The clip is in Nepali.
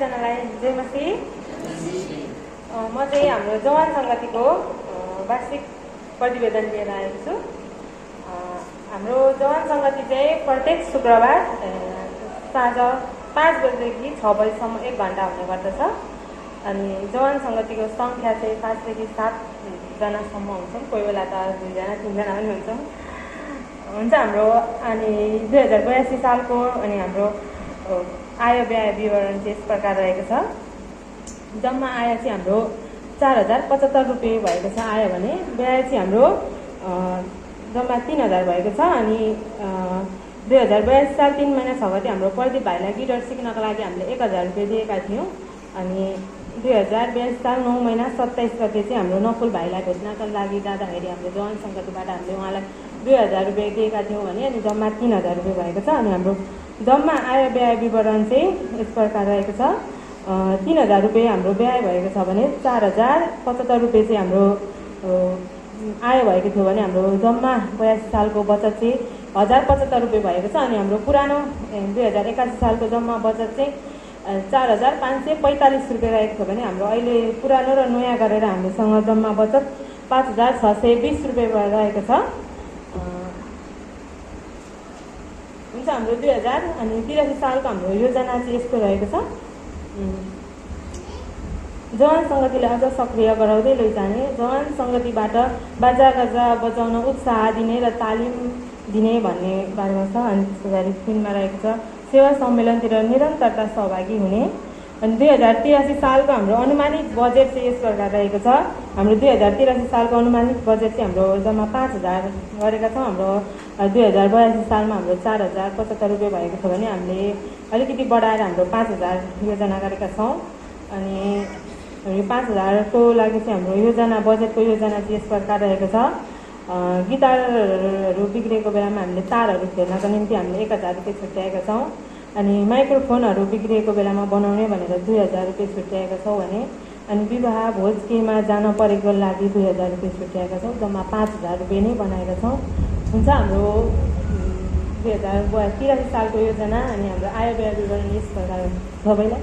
सबैजनालाई जय मसी। म चाहिँ हाम्रो जवान सङ्गतिको वार्षिक प्रतिवेदन लिएर आएको छु। हाम्रो जवान सङ्गति चाहिँ प्रत्येक शुक्रबार साँझ 5 बजेदेखि 6 बजीसम्म 1 घन्टा हुने गर्दछ। अनि जवान सङ्गतिको सङ्ख्या चाहिँ 5 देखि 7 जनासम्म हुन्छौँ, कोही बेला त 2 जना 3 जना पनि हुन्छ हाम्रो। अनि 2082 सालको अनि हाम्रो आय व्यय विवरण चाहिँ यस प्रकार रहेको छ। जम्मा आय चाहिँ हाम्रो 4075 रुपियाँ भएको छ आय भने, व्यय चाहिँ हाम्रो जम्मा 3000 भएको छ। अनि 2082 साल 3 महिना 6 गते हाम्रो प्रदीप भाइलाई गिटार सिक्नको लागि हामीले 1000 रुपियाँ दिएका थियौँ। अनि 2082 साल 9 महिना 27 गते चाहिँ हाम्रो नकुल भाइलाई भेट्नका लागि जाँदाखेरि हाम्रो जवान सङ्गतिबाट हामीले उहाँलाई 2000 रुपियाँ दिएका थियौँ भने, अनि जम्मा 3000 रुपियाँ भएको छ। अनि हाम्रो जम्मा आय व्यय विवरण चाहिँ यस प्रकार रहेको छ। 3000 रुपियाँ हाम्रो व्यय भएको छ भने 4075 रुपियाँ चाहिँ हाम्रो आय भएको थियो भने, हाम्रो जम्मा 82 सालको बचत चाहिँ 1075 रुपियाँ भएको छ। अनि हाम्रो पुरानो 2081 सालको जम्मा बचत चाहिँ 4545 रुपियाँ रहेको थियो भने, हाम्रो अहिले पुरानो र नयाँ गरेर हामीसँग जम्मा बचत 5620 रुपियाँ रहेको छ। हुन्छ, हाम्रो 2083 सालको हाम्रो योजना चाहिँ यस्तो रहेको छ। जवान सङ्गतिले अझ सक्रिय गराउँदै लैजाने, जवान सङ्गतिबाट बाजागाजा बजाउन उत्साह दिने र तालिम दिने भन्ने बारेमा छ। अनि त्यसको गरी 3 मा रहेको छ सेवा सम्मेलनतिर निरन्तरता सहभागी हुने। अनि 2083 सालको हाम्रो अनुमानित बजेट चाहिँ यस प्रकार रहेको छ। हाम्रो 2083 सालको अनुमानित बजेट चाहिँ हाम्रो जम्मा 5000 गरेका छौँ। हाम्रो 2082 सालमा हाम्रो 4075 रुपियाँ भएको छ भने, हामीले अलिकति बढाएर हाम्रो 5000 योजना गरेका छौँ। अनि 5000 को लागि चाहिँ हाम्रो योजना बजेटको योजना चाहिँ यस प्रकार रहेको छ। गिटारहरू बिग्रेको बेलामा हामीले तारहरू फेर्नको निम्ति हामीले 1000 रुपियाँ छुट्याएका छौँ। अनि माइक्रोफोनहरू बिग्रिएको बेलामा बनाउने भनेर 2000 रुपियाँ छुट्याएका छौँ भने, अनि विवाह भोज केहीमा जान परेको लागि 2000 रुपियाँ छुट्याएका छौँ। जम्मा 5000 रुपियाँ नै बनाएका छौँ। हुन्छ, हाम्रो 2083 सालको योजना अनि हाम्रो आय व्यय विवरण यस प्रकार सबैलाई